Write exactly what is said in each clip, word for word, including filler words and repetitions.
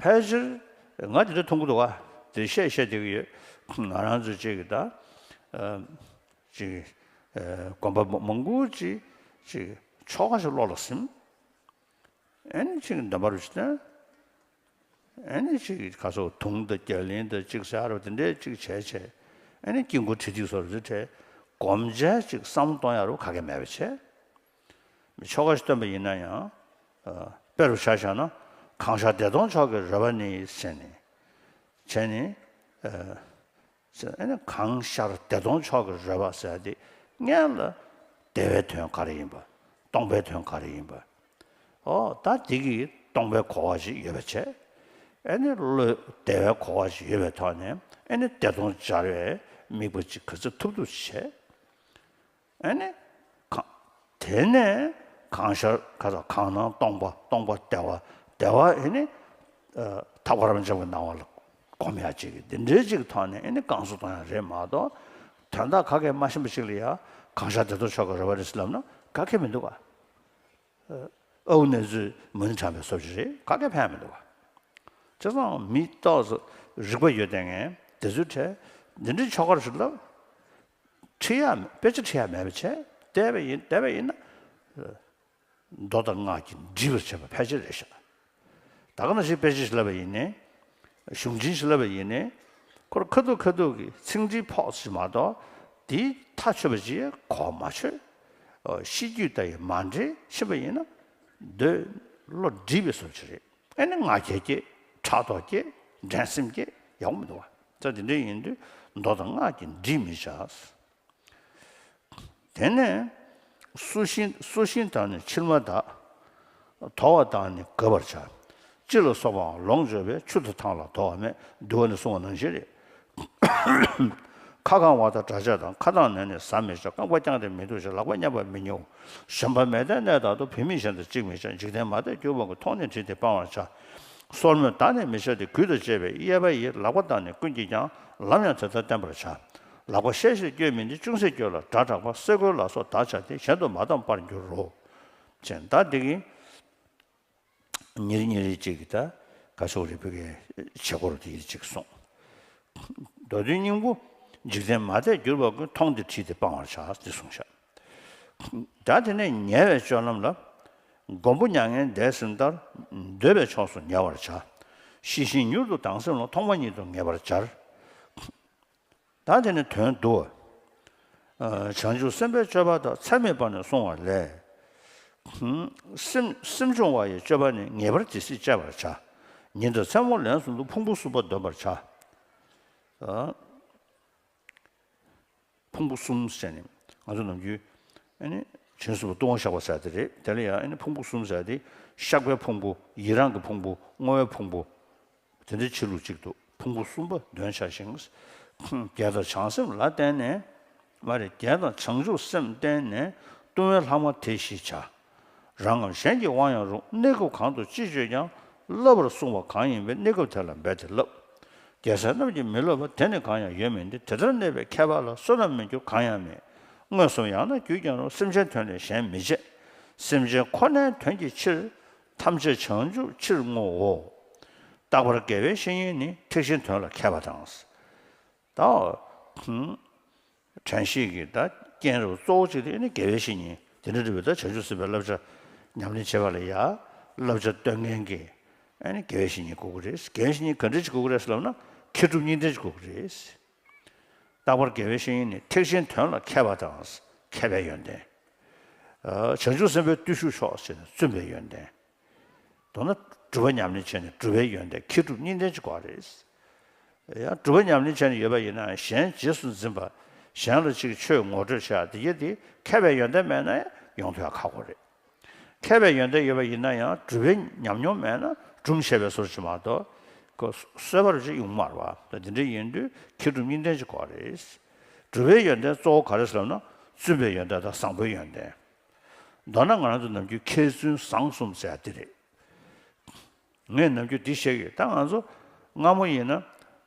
ཕལ་ཆེར་ང་དེ་འདྲ་མཐོང་གི་འདུག་ག་དེ་བཤད་བཤད་བསྡད་ཀྱི་ཡོད། ང་རང་ཚོ་གཅིག་གི་ད་ཨ་གཅིག་ཨ་དགོན་པ་མང་པོ་ཅིག་ཅིག་ཆོ་ག་ཞིག་བློ་ལ་ཟིན། ཨ་ནི་ཅིག་འདོན་པ་རུ་ཞིག་བཏོན། ཨ་ནི་ཅིག་ཁ་སོགས་དུང་དང་རྒྱ་གླིང་དང་ཅིག་ཟེར་བ་དེ་འདྲས་ཅིག་བྱས་བྱས། ཨ་ནི་དཀྱིལ་འཁོར་བྲིས་ཏེ་སོགས་རེ་བྲིས། སྒོམ་བྱས་ཅིག་བསམ་བློ་གཏོང་ཡ་རུ་ག་གེ་མེད་པ་བྱས། ཆོ་ག་ཞིག་བཏོན་པ་ཡིན་ན་ཡང་། ཨ་དཔེ་རུ་ཆ་བཞག་ན། གང་ཤར་བདེ་སྟོང་མཆོག་གི་རོལ་པ་ནི་ཟེར་ནས། བྱས་ནས། ཨ་ཟེར་ཨ་ནི་གང་ཤར་བདེ་སྟོང་མཆོག་གི་རོལ་པ་ཟེར་དེ་སྔོན་ལ་བདེ་བའི་དོན་ག་རེ་ཡིན་པ། སྟོང་པའི་དོན་ག་རེ་ཡིན་པ། ཨོ་ད་འདི་གིས་སྟོང་པའི་གོ་བ་ཞིག་ཡོད་པ་བྱས། ཨ་ནི་བློས་བདེ་བའི་གོ་བ་ཞིག་ཡོད་པའི་ཐོག་ནས་ཨ་ནི་བདེ་སྟོང་སྦྱར་བའི་དམིགས་པ་ཅིག་ག་ཚོད་ཐུབ་ཐུབ་བྱས། ཨ་ནི་གང་། དེ་ནས་གང་ཤར་ག་ད་གང་སྣང་སྟོང་པ། སྟོང་པ་བདེ་བ། བདེ་བ་ཨ་ནི་ཨ་ཐར་པ་རབ་འབྱམས་ཀྱི་སྣང་བ་ལ་སྒོམ་ཡག་ཅིག་གི་འདི་འདྲའི་ཅིག་ཐོག་ནས་ཨ་ནི་བསྐང་གསོ་གཏོང་ཡག་རེད་མ་གཏོགས། དོན་དག་ག་གེ་མ་ཤེས་པ་ཞིག་ལ་ཡ་གང་ཤར་བདེ་སྟོང་མཆོག་གི་རོལ་པ་རེད་ཟེར་ལབ་ན་ག་གེ་མི་འདུག་ག་ཨ་ཨའུ་ནེ་ཙོའི་མུན་དྲངས་པའི་བཟོ་ཅིག་རེད། ག་གེ་ཕན་མི་འདུག་ག་བྱས་ཙང་མི་ཏོག་ཙམ་རིག་པ་ཡོད་བསྡད་མཁན་དེ་ཚོའི་གྲས་འདི་འདྲའི་ཆོ་ག་རེ་ལབ། ཁྲིད་ཡག་དཔེ་ཆ་ཁྲིད་ཡག་མེད་པ་བྱས་བསྡད་པ་ཡིན། བསྡད་པ་ཡིན་ན། མདོ་དང་སྔགས་ཀྱིས་འདྲིས་པར་བྱེད་པ་ཕལ་ཆེར་རེད་ཤག་ད་ག་ནང་བཞིན་དཔེ་ཆ་ཞིག་ལབ་པ་ཡིན་ནའི། གཞུང་ཆེན་ཞིག་ལབ་པ་ཡིན་ནའི། ཁོར་ཁ་ཐུག་ཁ་ཐུག་གི་ཚིག་འགྲེལ་ཕོག་ཞིག་མ་གཏོགས། དེའི་མཐའ་ཆོད་པ་ཅིག་གོ་མ་ཆོད། ཨོ་ཤེས་རྒྱུད་ལྟ་ཡི་མ་འདྲེས་ཕྱིན་པ་ཡིན་ན། འདོད་བློ་འདྲིས་པའི་བཟོ་ཅིག་རེད། ཨ་ནི་ང་རྒྱལ་སྐྱེ། ཕྲག་དོག་སྐྱེ། འགྲན་སེམས་སྐྱེ། ཡག་པོ་མི་འདུག་བ། ད་དེ་འདྲ་ཡིན་དུས་མདོ་དང་སྔགས་ཀྱིས་འདྲིས་མི་བྱ། དེ་ནས་སོ་ཤིང་། སོ་ཤིང་དག་ནི་ཕྱིར་མ་དག་དོར་བ་དག་ནི་དགབ་པར་བྱ། ཅི་ལ་སོགས་པའང་ལོངས་སྤྱོད་པས། ཆུ་དང་ཐང་ལ་དོར་བ་མེད། འདུལ་བ་ནི་གསུངས་པ་ནང་བཞིན་རེད། ཁ་གང་བ་དང་འདྲ་ཆགས་དང་། ཁ་གདངས་ནས་ནི་ཟ་མི་བྱ། རྐང་པ་བརྐྱངས་ཏེ་མི་འདུག་བྱ། ལག་པ་མཉམ་པར་མི་ཉལ། ཞོན་པ་མེད་དེ་གནས་དག་ཏུ། བུད་མེད་གཞན་དང་གཅིག་མི་བྱ། འཇིག་རྟེན་མ་དད་གྱུར་པ་ཀུན། མཐོང་ནས་བྲིས་ཏེ་སྤང་བར་བྱ། སོར་མོས་བདག་ནི་མི་བྱ་སྟེ། གུས་དང་བཅས་པས་གཡས་པ་ཡི། ལག་པ་དག་ནི་ཀུན་གྱིས་ཀྱང་། ལམ་ཡང་དེ་ལྟར་བསྟན་པར་བྱ། ལག་པ་ཤས་ཤིག་སྐྱོན་མིན་ཏེ། ཅུང་ཟད་སྐྱོན་ལ་སྒྲ་གྲགས་པ། སེ་གོལ་ལ་སོགས་བདག་བྱ་སྟེ། གཞན་དུ་མ་བསྡམས་པར་འགྱུར་རོ། ཅེས་ད་འདི་གིན། ཉེར་ཉེར་གཅིག་གི་ད་ག་ཤོག་རེ་བོད་སྐད་བྱེད་སྒོ་རུ་དེ་ཡིན་ཅིག་གསུངས། མདོ་དོན་སྙིང་པོ། འཇིག་རྟེན་མ་དད་གྱུར་པ་ཀུན། མཐོང་སྟེ་བྲིས་ཏེ་སྤང་བར་བྱ། འདི་གསུངས་ཤག་ད་དེ་ནས་ཉལ་བའི་སྤྱོད་ལམ་ལ། མགོན་པོ་མྱ་ངན་འདས་ཟིན་ལྟར། འདོད་པའི་ཕྱོགས་སུ་ཉལ་བར་བྱ། ཤེས་བཞིན་མྱུར་དུ་སྡང་སེམས་ལ། ཐོག་མ་ཉིད་དུ་ངེས་པར་སྦྱར། ད་དེ་ནི་དོན་བསྡུ། ཨ་བྱང་ཆུབ་སེམས་དཔའི་སྤྱོད་པ་དག། ཚད་མེད་པ་ནས་གསུངས་པ་ལས། ཧུམ། སེམས་སེམས་བྱུང་བ་ཡི་སྤྱོད་པ་ནི། ངེས་པར་དེ་སྲིད་སྤྱད་པར་བྱ། ཉིན་དང་མཚན་མོ་ལན་གསུམ་དུ། ཕུང་པོ་གསུམ་པ་འདོན་པར་བྱ། ཨ་ཕུང་པོ་གསུམ་ཟེར་ནས་ང་ཚོ་ནམ་རྒྱུན་ཨ་ནི་བྱང་ཆུབ་ལྟུང་བ་བཤགས་པ་ཟེར་དེ་རེད། དེ་ལ་ཡང་ཨ་ནི་ཕུང་པོ་གསུམ་ཟེར་དེ། བཤགས་པའི་ཕུང་པོ། ཡི་རང་གི་ཕུང་པོ། བསྔོ་བའི་ཕུང་པོ། དེ་འདྲའི་ཕྱི་ལུགས་གཅིག་ཏུ་ཕུང་པོ་གསུམ་པ་འདོན་བྱ་ཞིང་། བརྒྱལ་དང་བྱང་སེམས་ལ་བརྟེན་ནས། མ་རེད། བརྒྱལ་དང་བྱང་ཆུབ་སེམས་བརྟེན་ནས། ལྟུང་བའི་ལྷག་མ་དེ་ཞི་བྱ། རང་ངམ་གཞན་གྱི་དབང་ཡང་རུང་། གནས་སྐབས་གང་དུ་ཅི་སྤྱོད་ཀྱང་། བསླབ་པར་གསུངས་པ་གང་ཡིན་པའི། གནས་སྐབས་དེ་ལ་འབད་དེ་བསླབ། རྒྱལ་སྲས་རྣམས་ཀྱིས་མི་བསླབ་པ། དེ་ནི་གང་ཡང་ཡོད་མིན་ཏེ། དེ་ལྟར་གནས་པའི་མཁས་པ་ལ། བསོད་ནམས་མི་འགྱུར་གང་ཡང་མེད། མངོན་སུམ་ཡང་ན་རྒྱུད་ཀྱང་རུང་། སེམས་ཅན་དོན་ལས་གཞན་མི་བྱེད། སེམས་ཅན་ཁོ་ནའི་དོན་གྱི་ཕྱིར། ཐམས་ཅད་བྱང་ཆུབ་ཕྱིར་བསྔོའོ། རྟག་པར་དགེ་བའི་བཤེས་གཉེན་ནི། ཐེག་ཆེན་དོན་ལ་མཁས་པ་དང་། ད་ཧུམ། དྲན་ཤེས་ཀྱི་ད་རྐྱེན་རུ་གཙོ་བོ་གཅིག་དེ་ནི་དགེ་བའི་བཤེས་གཉེན། དེ་འདྲ་རེད་པས། ད་བྱང་ཆུབ་སེམས་དཔའི་བསླབ་བྱ་ཉམས་ལེན་བྱེད་པ་ལ་ཡ། བསླབ་བྱ་སྟོན་མཁན་གྱི་ཨ་ནི་དགེ་བའི་བཤེས་གཉེན་དགོས་ཀྱི་རེད། དགེ་བའི་བཤེས་གཉེན་ག་འདྲ་ཅིག་དགོས་ཀྱི་རེད་ཟེར་ལབ་ན། མཁས་གྲུབ་གཉིས་ལྡན་ཅིག་དགོས་ཀྱི་རེད། རྟག་པར་དགེ་བའི་བཤེས་གཉེན་ནི། ཐེག་ཆེན་དོན་ལ་མཁས་པ་དང་། མཁས་པའི་ཡོན་ཏན། ཨ་བྱང་ཆུབ་སེམས་དཔའི་བརྟུལ་ཞུགས་ཤོག་ཅེས་ནས་བརྩོན་པའི་ཡོན་ཏན། མདོར་ན་སྒྲུབ་པ་ཉམས་ལེན་བྱས་ནས་སྒྲུབ་པའི་ཡོན་ཏན་མཁས་གྲུབ་གཉིས་ལྡན་གྱི་སྐོར་རེད། ཡང་སྒྲུབ་པ་ཉམས་ལེན་བྱས་ནས་ཡོད་པ་ཡིན་ན་གཞན་རྗེས་སུ་འཛིན་པ། གཞན་ལ་ཅིག་ཆོས་ངོ་སྤྲོད་བྱ་དེ་ཡེ་དེ་མཁས་པའི་ཡོན་ཏན་མེད་ན་ཡོང་ཐུབ་ཡ་ཁག་པོ་རེད། མཁས་པའི་ཡོན་ཏན་ཡོད་པ་ཡིན་ན་ཡང་སྒྲུབ་པའི་ཉམས་མྱོང་མེད་ན་སྒྲུབ་བྱེད་པའི་སོར་ཅིག་མ་གཏོགས་ཁོ་གསོལ་བ་རུ་ཅིག་ཡོང་མ་རེད་བ། ད་དེ་འདྲ་ཡིན་དུས་མཁས་གྲུབ་གཉིས་ལྡན་གྱི་སྐོར་རེད། སྒྲུབ་པའི་ཡོན་ཏན་གཙོ་བོ་ག་རེ་ཟེར་ལབ་ན་བརྩོན་པའི་ཡོན་ཏན་དང་བཟང་པོའི་ཡོན་ཏན། མདོར་ན་ང་རང་ཚོ་ནམ་རྒྱུན་མཁས་བཙུན་བཟང་གསུམ་ཟེར་ཡ་དེ་རེད། ངས་ནམ་རྒྱུན་འདི་བཤད་ཀྱི་ཡོད། ད་ང་ཚོ་སྔ་མོ་ཡིན་ན་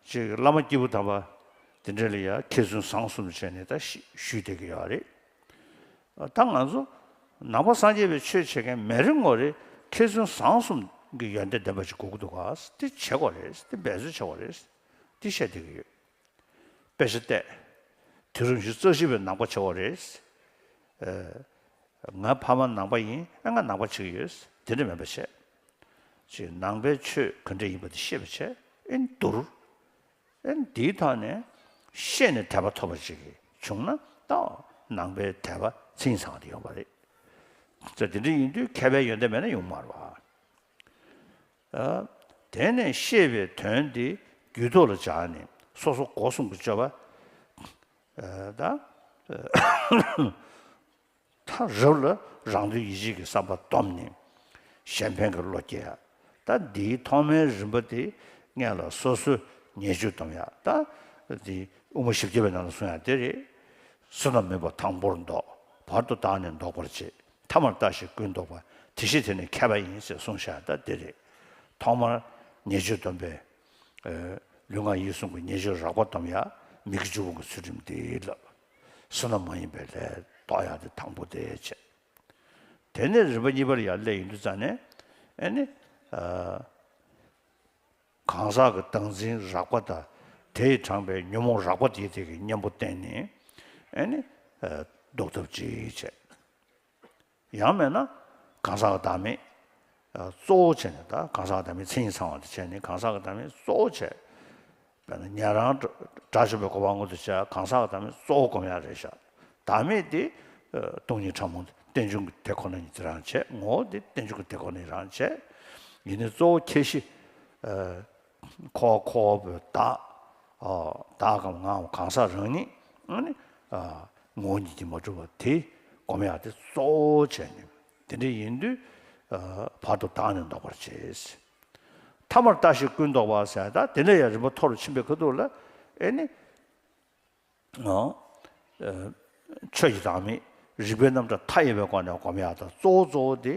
ཅིག་བླ་མ་སྐྱེས་བུ་དམ་པ་དེ་འདྲ་ལ་ཡ་མཁས་བཙུན་བཟང་གསུམ་བྱས་ནས་ད་ཞུས་བསྡད་ཀྱི་ཡོད་རེད། ད་ང་ཚོ་ནང་པ་སངས་རྒྱས་པའི་ཆོས་བྱེད་མཁན་མི་རེ་ངོ་རེ་མཁས་བཙུན་བཟང་གསུམ་ གི་ཡོན་ཏན་ལྡན་པ་ཞིག་དགོས་ཀྱི་འདུག་ག་དེ་བྱེད་དགོས་རེད། དེ་འབད་རྩོལ་བྱེད་དགོས་རེད། དེ་བཤད་བསྡད་ཀྱི་ཡོད། དཔེ་ཆ་བལྟས། དུས་རབས་ཉི་ཤུ་རྩ་བཞི་པའི་ནང་པ་བྱེད་དགོས་རེད། ཨ། ང་ཕ་མ་ནང་པ་ཡིན། ཨ། ང་ནང་པ་བྱེད་ཀྱི་ཡོད། དེ་འདྲ་མེད་པ་བྱས། ཅིག་ནང་པའི་ཆོས་ག་འདྲ་ཡིན་པ་དེ་ཤེས་པ་བྱས། ཨེ་བསྡུར། ཨེ་འདིའི་ཐོག་ནས་ཤེས་ནས་དད་པ་ཐོབ་པ་ཅིག་བྱུང་ན་ད་ནང་པའི་དད་པ་མཚན་ཉིད་ཚང་བ་དེ་ཡོང་བ་རེད། ཙང་དེ་འདྲ་ཡིན་དུས་མཁས་པའི་ཡོན་ཏན་མེད་ན་ཡོང་མ་རེད་བ། ཨ། དེ་ནས་ཤེས་པའི་དོན་དེ་རྒྱུད་ཐོག་ལ་སྦྱར་ནས་སོ་སོ་སྒོ་གསུམ་གྱི་སྤྱོད་པ། ཨ། ད། ད་རབ་ལ་རང་དོན་ཡིད་བྱེད་ཀྱི་བསམ་པ་སྡོམ་ནས་གཞན་ཕན་གྱི་བློ་སྐྱེ་ཡ། ད་འདིའི་ཐོག་མའི་རིམ་པ་དེ་སྔོན་ལ་སོ་སོའི་ཉེས་སྤྱོད་སྡོམ་ཡ། ད་འདི་དབུ་མ་བཞི་བརྒྱ་པའི་ནང་ལ་གསུངས་ཡ་དེ་རེད། བསོད་ནམས་མེད་པ་དང་པོར་བཟློག་བར་དུ་བདག་ནི་བཟློག་པར་བྱེད། ཐ་མར་ལྟ་ཞིག་ཀུན་བཟློག་པ། དེ་ཤེས་དེ་ནི་མཁས་པ་ཡིན་ཟེར་གསུངས་བཞག་ད་དེ་རེད། ཐོག་མར་ཉེས་སྤྱོད་སྡོམ་པའི། ཨ། ལུས་ངག་ཡིད་གསུམ་གྱི་ཉེས་སྤྱོད་རགས་པ་སྡོམ་ཡ། མི་དགེ་བཅུ་སྤོང་གི་ཚུལ་ཁྲིམས་འདི་ལ། བསོད་ནམས་མ་ཡིན་པའི་ལས་ལྡོག་ཡ་དེ་དང་པོ་དེ་བྱས། དེ་ནས་རིམ་པ་གཉིས་པ་ལ་ཡར་སླེབས་ཡོང་དུས་ཙང་ནས། ཨ་ནི། ཨ། གང་ཟག་གི་བདག་འཛིན་རགས་པ་དང་། དེས་དྲངས་པའི་ཉོན་མོངས་རགས་པ་དེའི་ཐད་ཀྱི་གཉེན་པོ་བསྟེན་ནས། ཨ་ནི། ཨ། ལྡོག་ཐབས་ཅིག་བྱས། ཡང་མིན་ན་གང་ཟག་གི་བདག་མེད། ཨ། གཙོ་བོ་བྱས་ནས། ད་གང་ཟག་གི་བདག་མེད་མཚན་ཉིད་ཚང་བ་དེ་བྱས་ནས་གང་ཟག་གི་བདག་མེད་གཙོ་བོ་བྱས། དཔེར་ན་ཉན་རང་དགྲ་བཅོམ་པའི་གོ་འཕང་མངོན་དུ་བྱས། གང་ཟག་གི་བདག་མེད་གཙོ་བོ་སྒོམ་ཡ་རེད་ཤག་བདག་མེད་དེ། ཨ། སྟོང་ཉིད་ཕྲ་མོ་རྟེན་འབྱུང་གི་དེ་ཁོ་ན་ཉིད་དེ་རང་བྱས། ངོ་བོ་དེ་རྟེན་འབྱུང་གི་དེ་ཁོ་ན་ཉིད་རང་བྱས། ཡིན་ནའི་གཙོ་བོ་ཁྱད་གཞི། ཨ། འཁོར་བ་འཁོར་བ་པོའི་བདག་ཨ། བདག་གམ་ང་གམ་གང་ཟག་རང་ཉིད། ཨ་ནི། ཨ། ངོ་བོ་ཉིད་ཀྱིས་མ་གྲུབ་པ་དེ་སྒོམ་ཡག་དེ་གཙོ་བོ་བྱས་ནས། དེ་འདྲ་ཡིན་དུས། ཨ། བར་དུ་བདག་ནི་བཟློག་པར་བྱེད། ཐ་མར་ལྟ་ཞིག་ཀུན་བཟློག་པ་ཟེར། ད་དེ་ནས་ཡང་རིམ་པ་མཐོ་རུ་ཕྱིན་པའི་ཁ་ཐུག་ལ། ཨེ་ནི། ཨ། ཆོས་ཀྱི་བདག་མེད། རིགས་པའི་རྣམ་གྲངས་མཐའ་ཡས་པའི་སྒོ་ནས་སྒོམ་ཡག་དང་། གཙོ་བོ་གཙོ་བོ་དེ་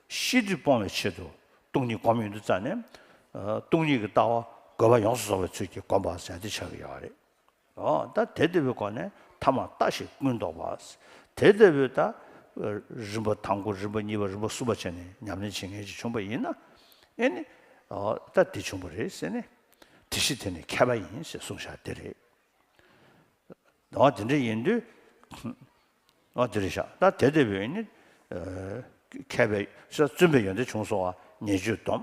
ཤེས་སྒྲིབ་སྤོང་བའི་ཆེད་དུ་སྟོང་ཉིད་སྒོམ་ཡོང་དུས་ཙང་ནས། ཨ། སྟོང་ཉིད་ཀྱི་ལྟ་བ་དགོས་པ་ཡོངས་སུ་རྫོགས་པའི་ཚུལ་གྱིས་བསྒོམ་པ་ཟེར་དེ་ཆགས་ཀྱི་ཡོད་རེད། ཨོ། ད་དེ་ལྟ་བུའི་སྒོ་ནས་ཐ་མར་ལྟ་ཞིག་ཀུན་བཟློག་པ། དེ་ལྟ་བུའི་ད་རིམ་པ་དང་པོ། རིམ་པ་གཉིས་པ། རིམ་པ་གསུམ་པ་བྱས་ནས་ཉམས་ལེན་བྱེད་མཁན་ཅིག་བྱུང་པ་ཡིན་ན། ཨེ་ནི། ཨོ། ད་དེ་བྱུང་བ་རེད་ཟེར་ནས། དེ་ཤེས་དེ་ནི་མཁས་པ་ཡིན་ཟེར་གསུངས་བཞག་དེ་རེད། ཨོ། དེ་འདྲ་ཡིན་དུས། ཨོ། དེ་རེད་ཤག་ད་དེ་ལྟ་བུའི་ནི། ཨ། མཁས་པའི་བརྩོན་པའི་ཡོན་ཏན་བྱུང་སོང་བ། ཉེས་སྤྱོད་སྡོམ།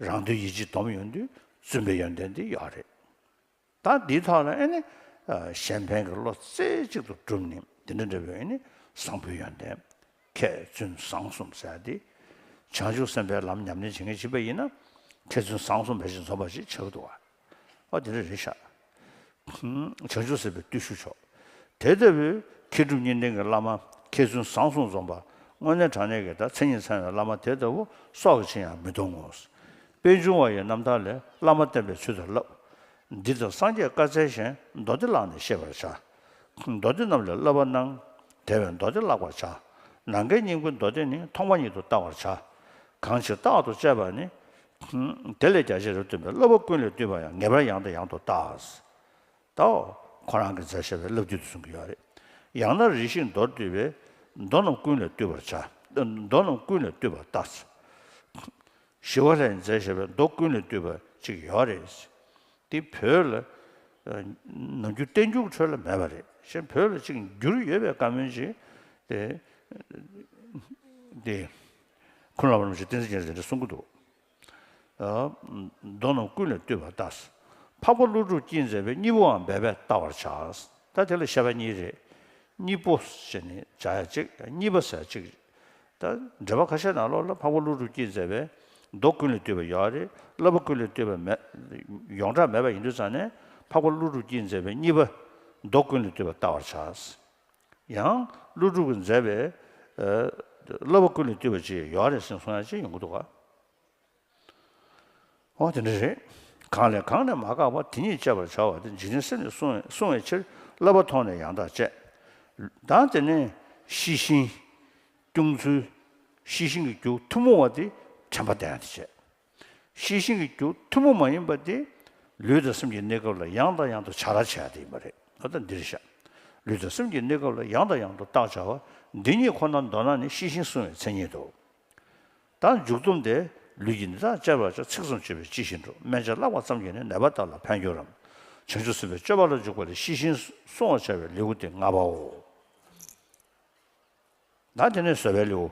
རང་དོན་ཡིད་བྱེད་སྡོམ་ཡོང་དུས་བརྩོན་པའི་ཡོན་ཏན་དེ་ཡོད་རེད། ད་འདིའི་ཐོག་ལ་ཨེ་ནི། ཨ། གཞན་ཕན་གྱི་བློ་རྩེ་གཅིག་ཏུ་བསྒྲུབས་ནས། འདི་འདྲ་འདྲ་བའི་ཨེ་ནི་བཟང་པོའི་ཡོན་ཏན། མཁས་བཙུན་བཟང་གསུམ་ཟེར་ཏེ། བྱང་ཆུབ་སེམས་དཔའི་ལམ་ཉམས་ལེན་བྱེད་མཁན་ཅིག་ཡིན་པ་ཡིན་ན། མཁས་བཙུན་བཟང་གསུམ་ཕལ་ཆེར་འཛོམས་པ་ཞིག་ཆགས་ཀྱི་འདུག་བ། ཨོ། འདི་འདྲ་རེད་ཤག་བྱང་ཆུབ་སེམས་དཔའི་བརྟུལ་ཞུགས་མཆོག་དེ་ལྟ་བུའི་མཁས་གྲུབ་གཉིས་ལྡན་གྱི་བླ་མ། མཁས་བཙུན་བཟང་གསུམ་འཛོམས་པ། དངོས་གནས་དྲང་གནས་ཀྱི་ད་མཚན་ཉིད་ཚང་བའི་བླ་མ་དེ་ལྟ་བུ་སྲོག་གི་ཕྱིར་ཡང་མི་གཏོང་ངོ་། པད་འབྱུང་བ་ཡི་རྣམ་ཐར་ལས། བླ་མ་བསྟེན་པའི་ཚུལ་དང་བསླབ། འདི་ལྟར་སངས་རྒྱས་བཀའ་སྩལ་བཞིན། མདོ་སྡེ་བཀླགས་ནས་ཤེས་པར་བྱ། མདོ་སྡེ་རྣམས་ལས་བསླབ་པ་གནང་། དེ་བས་མདོ་སྡེ་བཀླག་པར་བྱ། ནམ་མཁའི་སྙིང་པོའི་མདོ་སྡེ་ནི། ཐོག་མ་ཉིད་དུ་བལྟ་བར་བྱ། གང་ཕྱིར་རྟག་ཏུ་དཔྱད་པ་ནི། དེ་ལས་རྒྱ་ཆེར་སྟོན་པའི། བསླབ་པ་ཀུན་ལས་བཏུས་པ་ཡང་། ངེས་པར་ཡང་དང་ཡང་དུ་བལྟ། ད་ཁོ་རང་གིས་མཛད་བཞག་པའི་བསླབ་བཏུས་དེ་གསུང་གི་ཡོད་རེད། ཡང་ན་རེ་ཞིག་མདོར་བསྡུས་པའི། མདོ་རྣམས་ཀུན་ལས་བཏུས་པར་བྱ། མདོ་རྣམས་ཀུན་ལས་བཏུས་པར་བལྟ། ཞི་བ་ལྷས་མཛད་བཞག་པའི་མདོ་ཀུན་ལས་བཏུས་པ་ཅིག་ཡོད་རེད། དེ་བོད་ལ་ནམ་རྒྱུན་བསྟན་འགྱུར་ཁྲོད་ལ་མེད་པ་རེད། གཞན་བོད་ལ་ཅིག་འགྱུར་ཡོད་པའི་བཀའ་མོལ་ཅིག་དེ། དེ། ཁུངས་ལུང་པ་རིན་པོ་ཆེ་བསྟན་འཛིན་རྒྱ་མཚོ་གིས་གསུང་གི་འདུག་ཨ། མདོ་རྣམས་ཀུན་ལས་བཏུས་པར་བལྟ། འཕགས་པ་ཀླུ་སྒྲུབ་ཀྱིས་མཛད་པའི་གཉིས་པོའང་འབད་པས་བལྟ་བར་བྱ། ད་དེ་ལ་བཤད་པ་གཉིས་རེད། གཉིས་པོ་ཟེར་ནས་བྱ་ཡ་གཅིག་གཉིས་པ་ཟེར་ཡ་གཅིག་ད་འགྲེལ་པ་ཁ་ཤས་ནང་ལོགས་ལ་འཕགས་པ་ཀླུ་སྒྲུབ་ཀྱིས་མཛད་པའི་མདོ་ཀུན་ལས་བཏུས་པ་ཡོད་རེད། བསླབ་པ་ཀུན་ལས་བཏུས་པ་མེད། ཡོངས་གྲགས་མེད་པ་ཡིན་དུས་ཙང་ནས། འཕགས་པ་ཀླུ་སྒྲུབ་ཀྱིས་མཛད་པའི་གཉིས་པ། མདོ་ཀུན་ལས་བཏུས་པ་བལྟ་བར་བྱ། ཡང་ཀླུ་སྒྲུབ་ཀྱིས་མཛད་པའི། ཨ། བསླབ་པ་ཀུན་ལས་བཏུས་པ་ཅིག་ཡོད་རེད་ཟེར་གསུང་ཡ་ཅིག་ཡོང་གི་འདུག་ག་ཨོ། དེ་འདྲ་རེད། གང་ལས་གང་ནས་མ་བཀག་པ། དེ་ཉིད་སྤྱད་པར་བྱ་བ་སྟེ། འཇིག་རྟེན་སེམས་ནི་བསྲུང་བས་བསྲུང་བའི་ཕྱིར། བསླབ་པ་མཐོང་ནས་ཡང་དག་སྤྱད། ད་དེ་ནས་ཤེས་བཞིན་སྐྱོང་ཚུལ། ཤེས་བཞིན་གྱི་རྒྱུ་ཐུན་མོང་བ་དེ་དྲན་པ་བསྟེན་ཡ་དེ་བྱས། ཤེས་བཞིན་གྱི་རྒྱུ་ཐུན་མོང་མ་ཡིན་པ་དེ་ལུས་དང་སེམས་ཀྱི་གནས་སྐབས་ལ་ཡང་དང་ཡང་དུ་བྱ་ར་བྱས་ཡ་དེ་ཡིན་པ་རེད། ད་ལྟ་འདིར་བཞག་ལུས་དང་སེམས་ཀྱི་གནས་སྐབས་ལ་ཡང་དང་ཡང་དུ་བརྟག་བྱ་བ་འདི་ཉིད་ཁོ་ནར་འདོད་ན་ནི་ཤེས་བཞིན་བསྲུང་བའི་མཚན་ཉིད་དོ། ད་མཇུག་སྡོམ་དེ་ ལུས་ཀྱི་ནད་དག་བཅས་པར་ཀྱང་ཚིག་ཙམ་བརྗོད་པས་ཅི་ཞིག་འགྲུབ། སྨན་དཔྱད་བཀླགས་པ་ཙམ་གྱིས་ནི་ནད་པ་དག་ལ་ཕན་འགྱུར་རམ། བྱང་ཆུབ་སེམས་དཔའི་སྤྱོད་པ་ལ་འཇུག་པ་ལས་ཤེས་བཞིན་བསྲུང་བར་བྱ་བའི་ལེའུ་སྟེ་ལྔ་པའོ། ད་དེ་ནས་བཟོད་པའི་ལེའུ།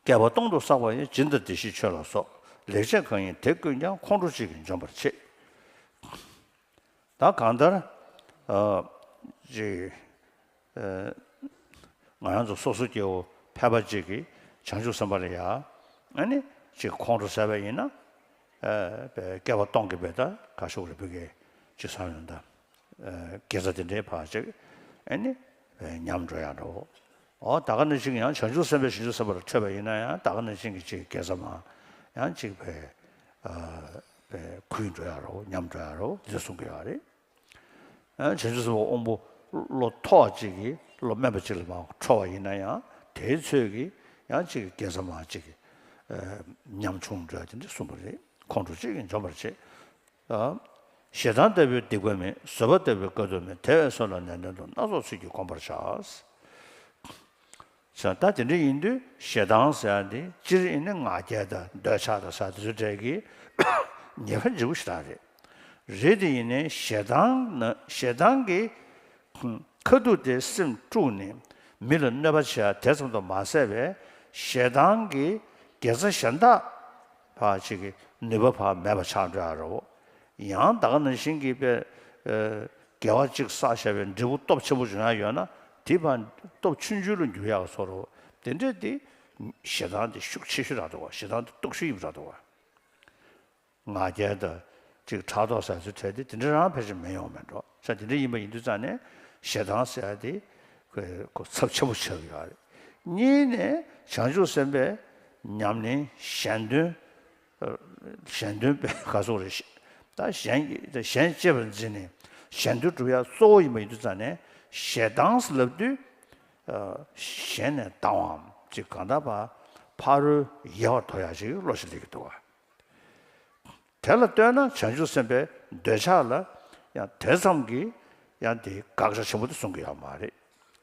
བསྐལ་པ་སྟོང་དུ་བསགས་པ་ཡི། སྦྱིན་དང་བདེ་གཤེགས་མཆོད་ལ་སོགས། ལེགས་སྤྱད་གང་ཡིན་དེ་ཀུན་ཀྱང་། ཁོང་ཁྲོ་གཅིག་གིས་འཇོམས་པར་བྱེད། ད་གང་ལྟར། ཨ། ཅིག་ཨ། ང་རང་ཚོ་སོ་སོ་སྐྱེ་བོ་ཕལ་པ་གཅིག་གིས་བྱང་ཆུབ་སེམས་དཔའ་ལ་ཡ། ཨ་ནི་ཅིག་ཁོང་ཁྲོ་ཟ་བ་ཡིན་ན། ཨ། བསྐལ་པ་སྟོང་གི་བས་ད་ག་ཤོག་རེ་བུ་གའི་ཅིག་བསམ་ཡོང་ད། ཨ། དགེ་རྩ་དེ་འདྲའི་བར་ཅིག་ཨ་ནི་ཉམས་འགྲོ་ཡ་འགྲོ། ཨོ། ད་ག་ནང་བཞིན་ཡང་བྱང་ཆུབ་སེམས་དཔའ་བྱང་ཆུབ་སེམས་དཔའ་ལ་འཕྲད་པ་ཡིན་ན་ཡང་ད་ག་ནང་བཞིན་གྱི་ཅིག་དགེ་རྩ་མ་ཡང་ཅིག་བས། ཨ། བས་ཁུལ་འགྲོ་ཡ་རོ། ཉམས་འགྲོ་ཡ་རོ། འདི་གསུང་གི་ཡོད་རེད། ཨ། བྱང་ཆུབ་སེམས་དཔའ་དབང་པོ་བློ་མཐོ་བ་ཅིག་གིས་བློ་དམན་པ་ཅིག་ལ་མར་འཕྲོ་བ་ཡིན་ན་ཡང་དེའི་ཚོད་ཀྱིས་ཡང་ཅིག་དགེ་རྩ་མ་ཅིག་གིས། ཨ། ཉམ་ཆུང་འགྲོ་ཡ་དེ་འདྲ་གསུངས་པ་རེད། ཁོང་ཁྲོ་གཅིག་གིས་འཇོམས་པར་བྱེད། ཨ། ཞེ་སྡང་ལྟ་བུའི་སྡིག་པ་མེད། བཟོད་པ་ལྟ་བུའི་དཀའ་ཐུབ་མེད། དེ་བས་བཟོད་ལ་ནན་ཏན་དུ། སྣ་ཚོགས་ཚུལ་གྱིས་བསྒོམ་པར་བྱ། ཟེར། ད་དེ་འདྲ་ཡིན་དུས་ཞེ་སྡང་ཟེར་ཡ་འདི་སྤྱིར་ཡིན་ནི་ང་རྒྱལ་དང་འདོད་ཆགས་དང་ཟེར་དེ་ཚོའི་གྲས་ཀྱི་ཉེས་པ་ལྗིད་པོ་ཞེ་དྲག་རེད། རེད་དེ་ཡིན་ནའི་ཞེ་སྡང་ན་ཞེ་སྡང་གི་ཁ་ཐུག་དེ་སེམས་དཀྲུགས་ནས་མི་ལ་གནོད་པ་བྱེད་ཡ་དེ་ཙམ་དུ་མ་ཟད་པའི་ཞེ་སྡང་གི་དགེ་རྩ་གཞན་དག་ཕར་ཅིག་གི་ནུས་པ་ཕར་མེད་པ་ཆགས་འགྲོ་ཡ་རེད། ཡང་ད་ག་ནང་བཞིན་གྱི་དཔེ། ཨ། དགེ་བ་གཅིག་བསགས་བཞག་པའི་འབྲས་བུ་སྟོབས་ཆེན་པོ་འབྱུང་ཡ་ཡོད་ན་དེ་ཕར་སྟོབས་ཆུང་ཆུང་ལ་འགྱུར་ཡག་བཟོ་འདྲ་བོ་དེ་འདྲས་དེ་ཞེ་སྡང་དེ་ཤུགས་ཆེ་ཤོས་རག་འདུག་བ། ཞེ་སྡང་དེ་སྟོབས་ཤུགས་ཡིན་པ་རག་འདུག་བ། ང་རྒྱལ་དང་ཅིག་ཕྲག་དོག་ཟེར་ཚུལ་བྲལ་ཏེ་དེ་འདྲ་རང་ཕལ་ཆེར་མི་ཡོང་མེད་འགྲོ། ས་དེ་འདྲ་ཡིན་པ་ཡིན་དུས་ཙང་ནས་ཞེ་སྡང་ཟེར་ཡ་དེ་ཁོ་ཁོ་ཚབས་ཆེན་པོ་ཆགས་ཀྱི་ཡོད་རེད། གཉིས་ནས་བྱང་ཆུབ་སེམས་དཔའི་ཉམས་ལེན་གཞན་དོན། གཞན་དོན་དཔེ་ག་སོགས་རེད། ད་གཞན་གྱི་གཞན་གཅེས་པར་འཛིན་ནས་གཞན་དོན་སྒྲུབ་ཡ་གཙོ་བོ་ཡིན་པ་ཡིན་དུས་ཙང་ནས་ཞེ་སྡང་ཟེར་ལབ་དུས། ཨ། གཞན་ནས་ལྡང་བའམ་ཅིག་གང་ལྟར་ཕ་ཕ་རོལ་ཡལ་བར་དོར་ཡ་ཞིག་བློ་ཞིག་སླེབས་ཀྱི་འདུག་བ། དེ་ལ་ལྟོས་ན་བྱང་ཆུབ་སེམས་དཔའི་འདོད་ཆགས་ལ་ཡང་དེ་ཙམ་གྱིས་ཡང་དེ་དགག་བྱ་ཆེན་པོ་དེ་གསུང་གི་ཡོད་མ་རེད།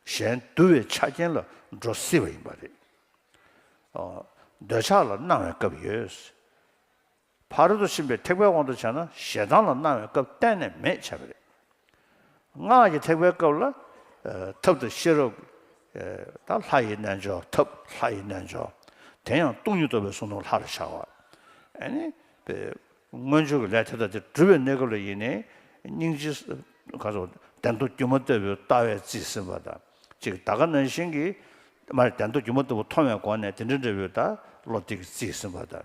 གཞན་འདུལ་བའི་ཆ་རྐྱེན་ལ་འགྲོ་སྲིད་པ་ཡིན་པ་རེད། ཨོ། འདོད་ཆགས་ལ་སྣང་བའི་སྐབས་ཡོད། ཕ་རོལ་ཏུ་ཕྱིན་པའི་ཐེག་པའི་དབང་དུ་བྱས་ན་ཞེ་སྡང་ལ་སྣང་བའི་སྐབས་གཏན་ནས་མེད་བྱས་པ་རེད། སྔགས་ཀྱི་ཐེག་པའི་སྐབས་ལ། ཨ། ཐབས་དང་ཤེས་རབ། ཨ། ད་ལྷ་ཡི་རྣལ་འབྱོར་ཐབས་ལྷ་ཡི་རྣལ་འབྱོར། དེ་ཡང་སྟོང་ཉིད་རྟོགས་པའི་གསུང་རྣམས་ལྷ་རུ་འཆར་བ། ཨ་ནི། དཔེ། མངོན་སྤྱོད་ཀྱི་ལས་དེ་དག་དེ་སྒྲུབ་པའི་གནས་སྐབས་ལ་ཡིན་ནའི་སྙིང་རྗེ། ག་ཚོད་བདེན་རྟོག་སྒྱུ་མ་ལྟ་བུའི་ལྟ་བས་རྩིས་ཟིན་པ་དང་ཅིག་ད་ག་ནང་བཞིན་གྱི་མ་རེད། བདེན་རྟོག་སྒྱུ་མ་ལྟ་བུ་མཐོང་བའི་སྒོ་ནས་དེ་འདྲ་འདྲ་བོའི་ད་བློ་གཏད་ཀྱིས་རྩིས་ཟིན་པ་དང་།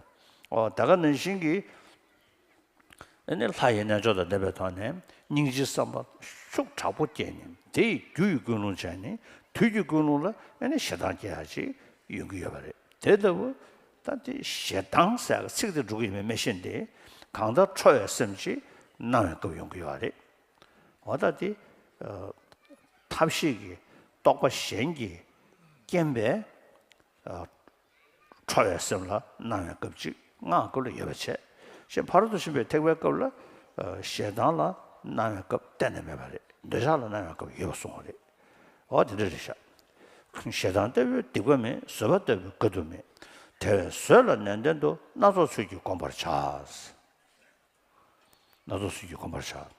ཨོ། ད་ག་ནང་བཞིན་གྱི། ཨ་ནི་ལྷ་ཡི་རྣལ་འབྱོར་དང་ལྡན་པའི་ཐོག་ནས་སྙིང་རྗེའི་བསམ་པ་ཤུགས་དྲག་པོ་སྐྱེས་ནས་དེ་ཡི་རྒྱུ་ཡི་ཀུན་སློང་བྱས་ནས་དུས་ཀྱི་ཀུན་སློང་ལ་ཨ་ནི་ཞེ་སྡང་སྐྱེ་ཡ་ཅིག་ཡོང་གི་ཡོད་པ་རེད། དེ་ལྟ་བུ་ད་དེ་ཞེ་སྡང་ཟེར་ཡག་ཚིག་དེ་འགྲོ་གི་ཡོད་མེད་མི་ཤེས་ཏེ། གང་ལྟར་ཁྲོ་བའི་སེམས་ཀྱིས་སྣང་བའི་སྐབས་ཡོང་གི་ཡོད་རེད། འོ་ད་དེ། ཨ། ཐབས་ཤེས་ཀྱི་རྟོག་པ་གཞན་གྱིས་རྐྱེན་པས། ཨ། ཁྲོ་བའི་སེམས་ལ་སྣང་བའི་སྐབས་གཅིག་སྔགས་སྐབས་ལ་ཡོད་པ་བྱས། གཞན་ཕ་རོལ་ཏུ་ཕྱིན་པའི་ཐེག་པའི་སྐབས་ལ། ཨ། ཞེ་སྡང་ལ་སྣང་བའི་སྐབས་གཏན་ནས་མེད་པ་རེད། འདོད་ཆགས་ལ་སྣང་བའི་སྐབས་ཡོད་པ་གསུངས་པ་རེད། འོ་དེ་འདྲ་རེད་ཤག་ཞེ་སྡང་ལྟ་བུའི་སྡིག་པ་མེད། བཟོད་པ་ལྟ་བུའི་དཀའ་ཐུབ་མེད། དེ་བས་བཟོད་ལ་ནན་ཏན་དུ། སྣ་ཚོགས་ཚུལ་གྱིས་བསྒོམ་པར་བྱ། སྣ་ཚོགས་ཚུལ་གྱིས་བསྒོམ་པར་བྱ།